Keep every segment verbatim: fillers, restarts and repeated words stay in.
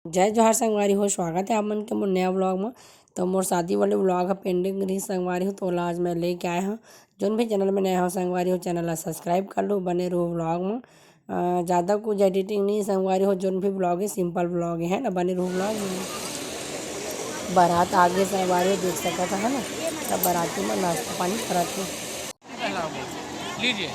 जय जोहार संगवारी हो, स्वागत है आप मन के मोर नया व्लॉग में। तो मोर शादी वाले व्लॉग ह पेंडिंग रही संगवारी हो, तो ओला आज मैं लेके आए हूँ। जोन भी चैनल में नया हो संगवारी हो, चैनल ला सब्सक्राइब कर लो, बने रहो व्लॉग में। अ, ज़्यादा कुछ एडिटिंग नहीं संगवारी हो, जोन भी व्लॉग है सिंपल व्लॉग है ना, बने रहो व्लॉग में। बारात आगे संगवारी हो, देख सकत है ना, सब बाराती में नाश्ता पानी करत है। लीजिए।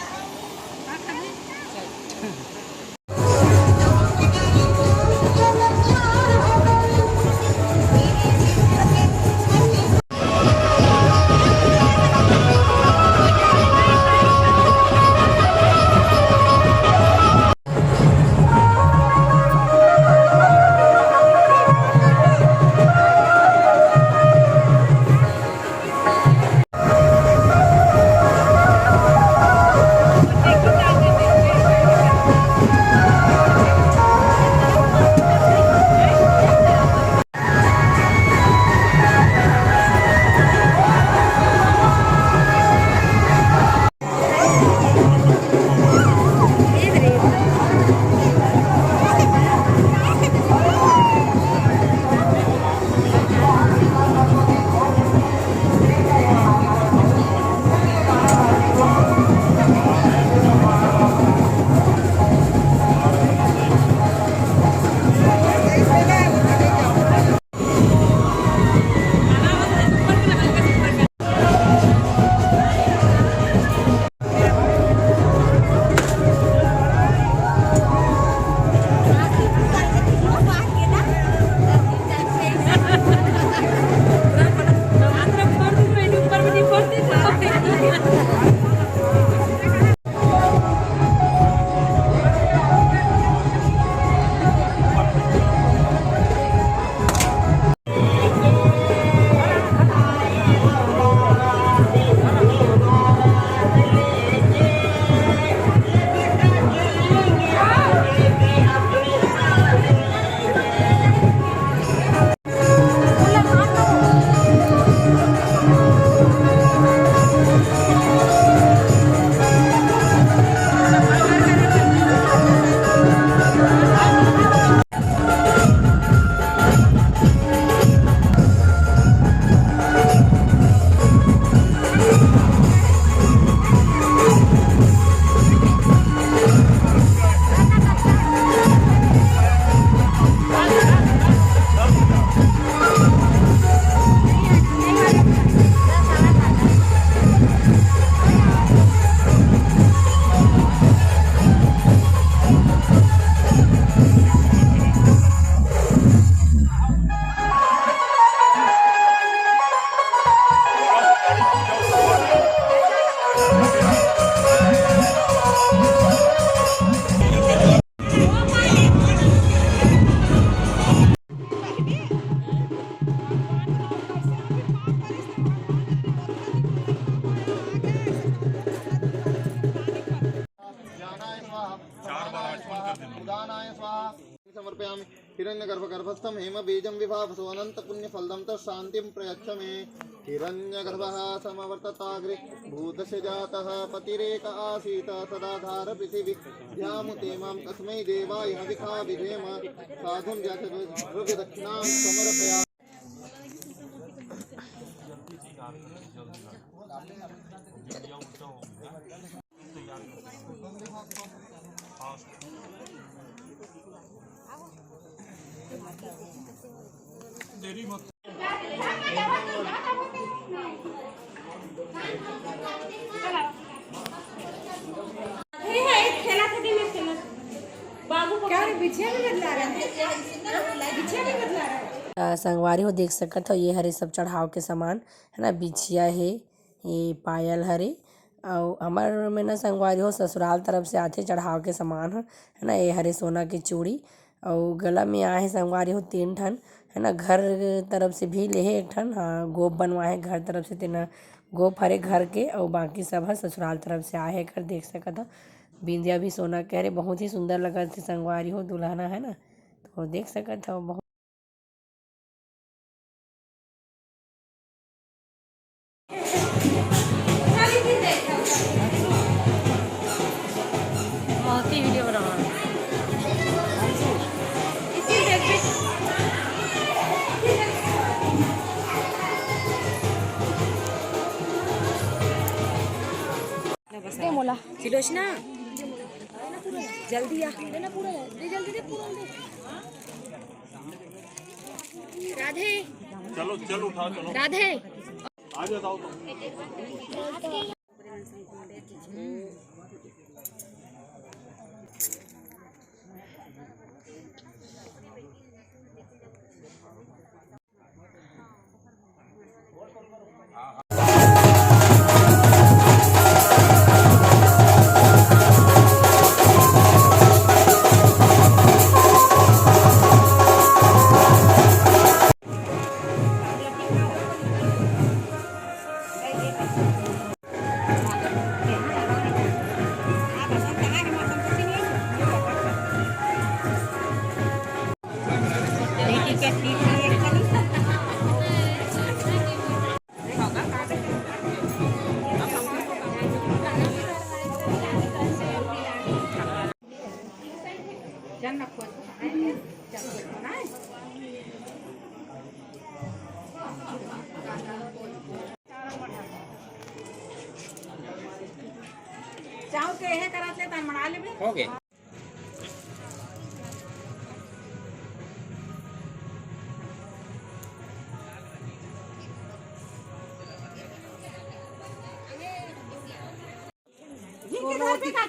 ज्ञानाय स्वाहा, उदानाय स्वाहा। समर्पयामि। हिरण्यगर्भगर्भस्थं हेमबीजं विभावसो अनन्तपुण्यफलदं तत् शान्तिं प्रयच्छ मे। हिरण्यगर्भः समवर्तताग्रे भूतस्य जातः पतिरेक आसीत् सदाधार पृथिवीभ्यामुते मां तस्मै देवाय हविषा विधेम। साधुं जातद्रव्यदक्षिणां समर्पयामि। क्या रे, बिछिया भी बदला रहा है? बिछिया भी बदला रहा है? अ, संगवारी हो, देख सकत हो, ये हरे सब चढ़ाव के सामान है ना, बिछिया हे, ये पायल हरे, अउ हमर में ना संगवारी हो ससुराल तरफ से आथे चढ़ाव के सामान ह, है ना। ये हरे सोना के चूड़ी, अउ गला में आहे संगवारी हो तीन ठन, है ना। घर तरफ से भी लेहे एक ठन, हाँ, गोप बनवाए हे घर तरफ से, तेना गोप हरे घर के, अउ बाकी सब ह ससुराल तरफ से आहे। एकर देख सकत ह, बिंदिया भी सोना के हरे, बहुत ही सुंदर लगत हे संगवारी हो दुल्हना, है ना। तो देख सकत हो, बहुत बहुत ही वीडियो बना रहा हूँ। विलोचना, जल्दी आ। राधे। चलो, चलो, उठाओ, चलो। राधे। आ जाओ, जाओ, जाओ। चाउर के एहे करत ले तन मना लेबे। हो गए।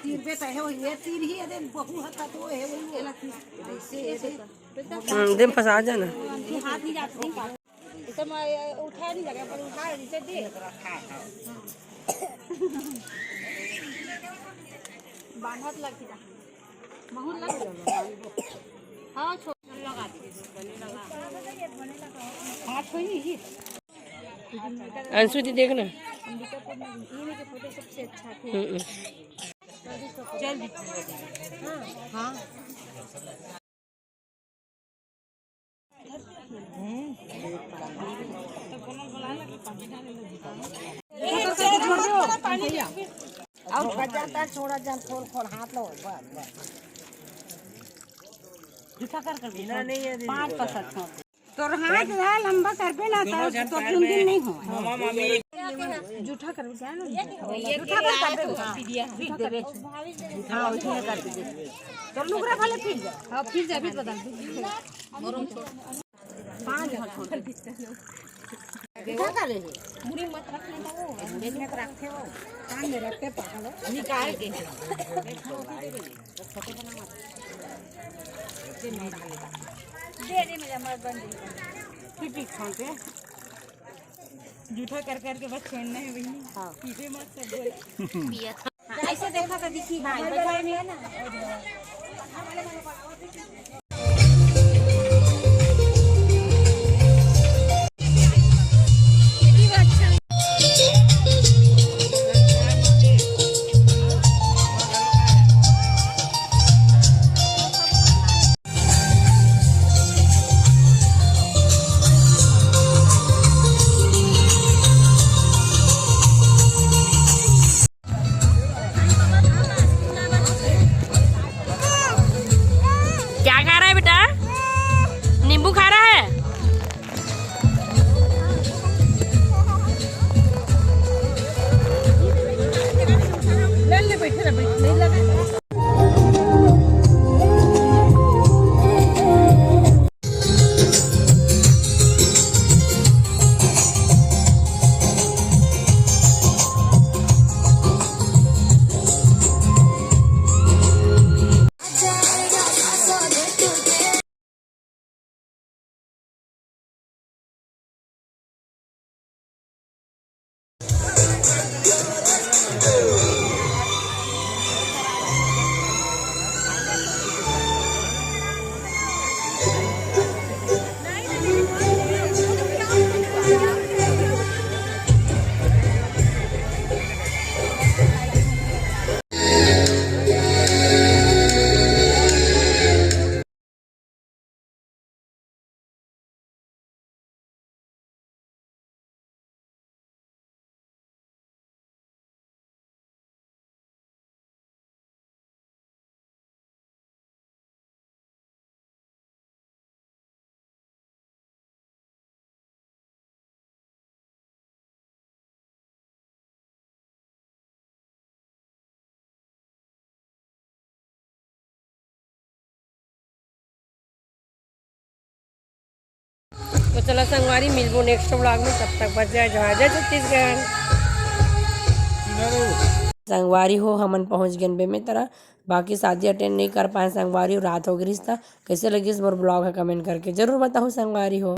तीर पे तो है, वो ये तीर ही है, बहू हता तो है, वो ऐसे, ऐसे। हम्म, दिन फंसा जाना। हाथ नहीं जाता। इसे मैं उठा नहीं लगे, पर उठा इसे दे। बांधत लग जा। बहुत लग जा। हाँ, छोड़। लगा दे। हाँ, छोड़ ही। अंशु जी, देख ना। अंबिकापुर में ये के फोटो सबसे अच्छा थे। हम्म, हम्म। चल दीदी। हाँ। हाँ। और बजाता छोड़ा जान, खोल खोल हाथ लो, बस, बस। जूठा कर कर दे। बिना नहीं है दीदी। पाँच पसंद हो। तोर हाथ ला लंबा करबे ना, दोनों तो जन तो पार तीन में दिन नहीं हो। मामा मामी। जूठा कर, क्या ना? जूठा कर, कर दे। हाँ। ठीक है, बेच। हाँ, उठे कर दे। तो लुगरा भले फिर जा। हाँ, फिर जा, फिर बता। पाँच हाथ छोड़ दे। क्या कर रहे हो? मुड़ी मत रखने दो। मुड़ी में रखते हो। कान में रखते पागल हो। निकाल के। दे दे, मेरा मर्द बन गई। ठीक, ठीक, छोड़ दे। जूठा कर करके बस छोड़ना है बहिनी। हाँ। पीछे मत सब बोले। ऐसे देखा तो दिखी, हाँ, बता रहे हैं ना। क्या खा रहा तो चला संगवारी, मिलबो नेक्स्ट व्लॉग में, तब तक बस जय जोहार, जय छत्तीसगढ़। संगवारी हो, हमन पहुंच गेन बेमेतरा, बाकी शादी अटेंड नहीं कर पाए संगवारी हो, रात हो गई रिश्ता। कैसे लगिस मोर व्लॉग है, कमेंट करके जरूर बताओ संगवारी हो।